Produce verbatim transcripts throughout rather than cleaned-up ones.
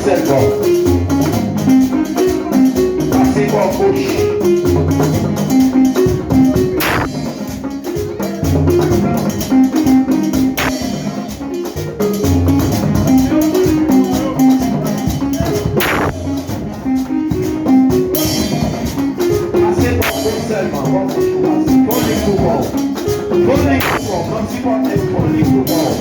sèlman. Pase bò goch. Pase bò goch sèlman, bò goch ou pase. Fon lig pou kò w. Fon lig pou kò w. Kòm sipòtè, fon lig pou kò w.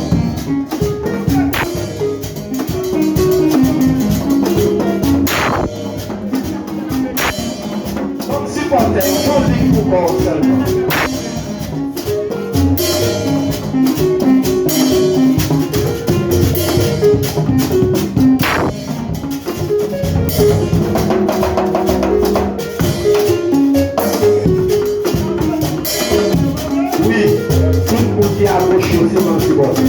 Kòm sipòtè, fon lig pou kò w sèlman. Wi, tout moun ki agoch yo, se bann sipòtè.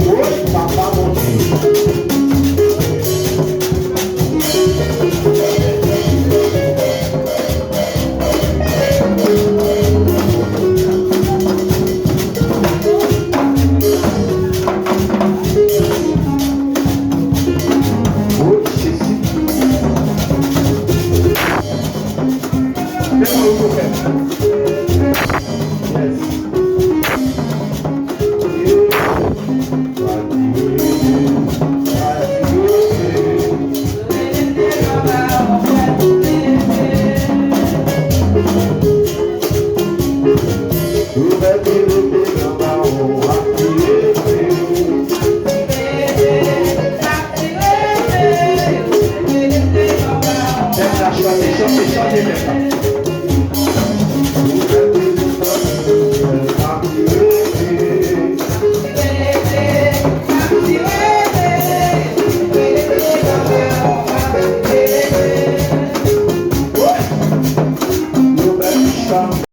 Woy, papa Bondye. Woy, Jezi. Men mwen yo fè. Yes. Pèp la chante, chante, chante, pèp la.